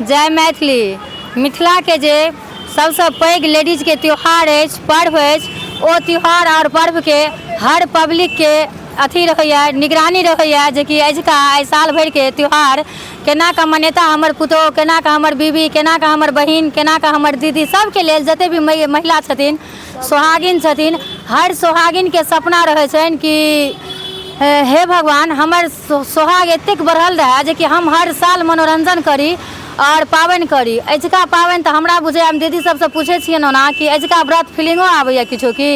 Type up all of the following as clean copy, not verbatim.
जय मैथिली। मिथिलाके जे सबसँ पैघ लेडीजके त्यौहार अछि, पर्व अछि, ओ त्यौहार आओर पर्वके हर पब्लिकके अथी रहैए, निगरानी रहैए जेकि अजुका एहि साल भरिके त्यौहार केना कऽ मनेता हमर पुतोहु, केना कऽ हमर बीबी, केना कऽ हमर बहिन, केना कऽ हमर दीदी, सबके लेल जते भी महिला छथिन, सोहागिन छथिन, हर सोहागिनके सपना रहै छनि कि हे भगवान, हमर सोहाग एतेक बढ़ल रहए जेकि हम हर साल मनोरञ्जन करी आओर पाबनि करी। अजुका पाबनि तऽ हमरा बुझैए, हम दीदी सबसँ पूछै छियनि ओना कि अजुका व्रत फीलिंगो आबैए किछो की?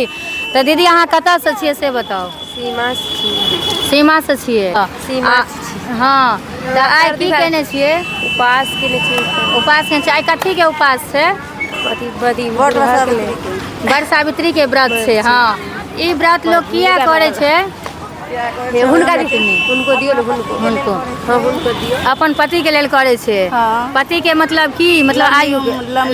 तऽ दीदी, अहाँ कतऽसँ छियै से बताउ। सीमा से छियै। सीमासँ छियै? सीमा से छियै। हँ, तऽ आइ की केने छियै? उपास केने छियै। उपास केने छियै। आइ कथीके उपास छै? अथी बदी बड़ सावित्रीके व्रत छै। हँ, ई व्रत लोक किया करै छै? हुनका, हुनको दियौ ने, हुनको। हुनको। हँ, हुनको दियौ। अपन पतिके लेल करै छै। हँ। पतिके मतलब की? मतलब आयु,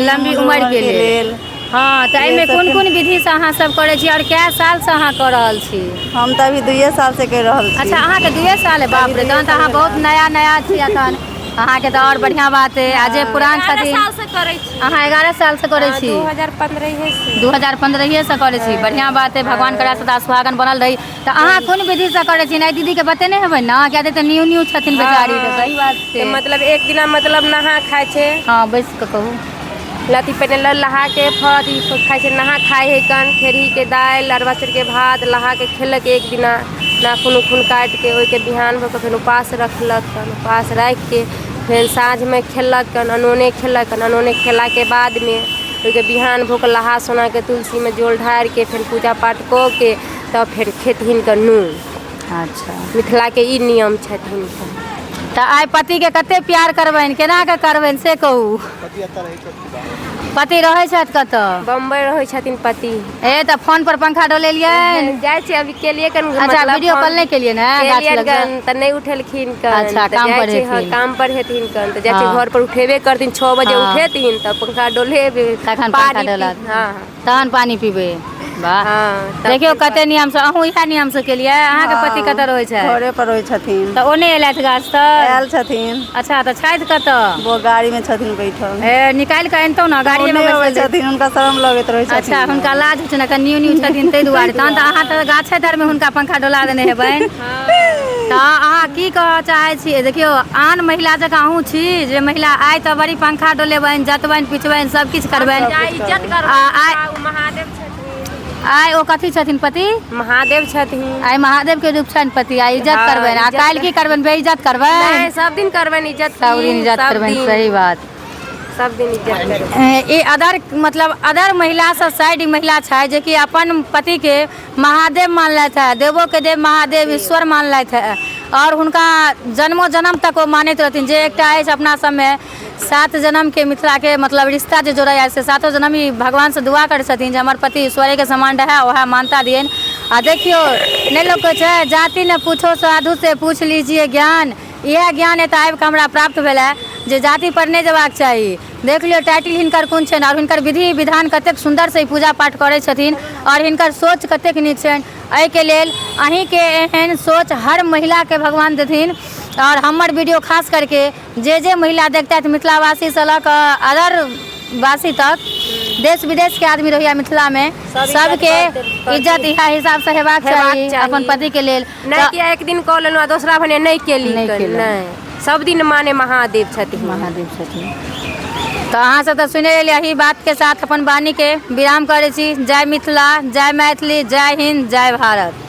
लम्बी उमरके लेल। हँ, तऽ एहिमे कोन कोन विधिसँ अहाँ सब करै छी आओर कए सालसँ अहाँ कऽ रहल छी? हम तऽ अभी 2 सालसँ करि रहल छी। अच्छा, अहाँके 2 साल है। बाप रे, तहन तऽ अहाँ बहुत नया नया छी अखन। अहाँके तऽ आओर बढ़िआँ बात है। आ जे पुरान छथिन? से करै छी। अहाँ 11 सालसँ करै छी? 2015 से। 2015सँ करै छी। बढ़िआँ बात है। भगवान करा सदा सुहागन बनल रही। तऽ अहाँ कोन विधिसँ करै छी? नहि, दीदीके बतेने हेबै ने, किया तऽ न्यू न्यू छथिन बेचारी। तऽ सही बात छै। मतलब एक दिना मतलब नहा खाइ छै। हँ, बैस कऽ कहू। लथी पहिने नहा के फल अथी खाइ छै। नहा खाइ है कन खेरहीके दालि, अरबा चाउरके भात नहा के खेलक एक दिना, नाखून उखून काटिके। ओहिके बिहान भऽ कऽ फेर उपास रखलक कन। उपास राखिके फेर साँझमे खेलक कन, अनोने खेलक कन। अनोने खेलाके बादमे ओहिके बिहान भऽ कऽ नहा सोनाके तुलसीमे जल ढारिके, फेर पूजा पाठ कऽ के तब फेर खेथिन कऽ नून। मिथिलाके ई नियम छथिन। तऽ आइ पतिके कते प्यार करबनि, केना कऽ करबनि से कहू। पति रहै छथि कतऽ? बम्बई रहै छथिन पति। ए, तऽ फोन पर पंखा डोलेलियनि? जाइ छै, अभी केलियै कन। अच्छा, वीडियो कॉल नहि केलियै ने गाछ केलियनि लग? कन तऽ नहि उठेलखिन कन। अच्छा, तऽ काम जाइ पर छै, हँ। हेथिन। काम पर हेथिन कन, तऽ जाइ छै। घर पर उठेबे करथिन, 6 बजे उठेथिन तऽ पंखा डोलेबे। तखन पंखा पानी डोलत। हँ। तहन पानि पीबै। वाह! हँ, तब देखियौ फेर कते नियमसँ। अहूँ इएह नियमसँ केलियै? अहाँके पति कतऽ रहै छै? घरे पर रहै छथिन। तऽ ओ नहि एलथि गाछ तर? आयल छथिन। अच्छा, तऽ छथि कतऽ? वो गाड़ी में छथिन बैठल। ए, निकालि कऽ अनितहुँ ने। ओ गाड़िएमे नहि अबै बैसल छथिन, हुनका शरम लगैत रहै छथिन। अच्छा, हुनका लाज होइ छनि, एखन न्यू न्यू छथिन ताहि दुआरे। तहन तऽ अहाँ तऽ गाछे तरमे हुनका पंखा डोला देने हेबनि। तऽ अहाँ की कहऽ चाहै छियै? देखियौ, आन महिला जकाँ अहूँ छी जे महिला आइ तऽ बड़ी पंखा डोलेबनि, जतबनि, पिचबनि, सब किछु करबनि। इज्जत आ आइ ओ महादेव छथिन। आइ ओ कथी छथिन पति? महादेव छथिन। आइ महादेव के रूप छनि पति, आइ इज्जत करबनि। आ इज्जत। काल्हि की करबनि? बेइज्जत करबनि? नहि, सब दिन करबनि इज्जत। सब दिन इज्जत सब करबनि। दिन। सही बात। सब दिन इज्जत करबनि। ई अदर, मतलब अदर महिलासँ साइड ई महिला छै जेकि अपन पतिके महादेव मानलथि है, देवो के देव महादेव, ईश्वर मानलथि है आओर हुनका जन्मो जन्म तक ओ मानैत रहथिन। जे एकटा अछि अपना सबमे सात जन्मके मिथिलाके मतलब रिश्ता जे जोड़ैए, से सातो जन्म ई भगवानसँ दुआ करै छथिन जे हमर पति ईश्वरेके समान रहए, उएह मानता दियनि। आ देखियौ, नहि लोक कहै छै, जाति ने पूछो साधु से पूछ लीजिए ज्ञान। इएह ज्ञान एतऽ आबि कऽ हमरा प्राप्त भेल है जे जाति पर नहि जेबाक चाही। देख लियौ, टाइटिल हिनकर कोन छनि आओर हिनकर विधि विधान कतेक सुन्दरसँ ई पूजा पाठ करै छथिन आओर हिनकर सोच कतेक नीक छनि। एहिके लेल अहीँके एहन सोच हर महिलाके भगवान देथिन। आओर हमर वीडियो खास करके जे जे महिला देखतथि, मिथिलावासीसँ लऽ कऽ अदर वासी तक, देश विदेशके आदमी रहैया मिथिलामे, सब इज्जत सबके करतै। इज्जत इएह हिसाबसँ हेबाक हेबाक चाही चाही। अपन पतिके लेल। नहि कि एक दिन कऽ लेलहुँ आ दोसरा भने नहि केली। नहि केलहुँ। नहि, सब दिन माने महादेव छथिन। महादेव छथिन। तऽ अहाँ सब तऽ सुनि लेलियै। एहि बातके साथ अपन वाणीके विराम करै छी। जय मिथिला, जय मैथिली, जय हिन्द, जय भारत।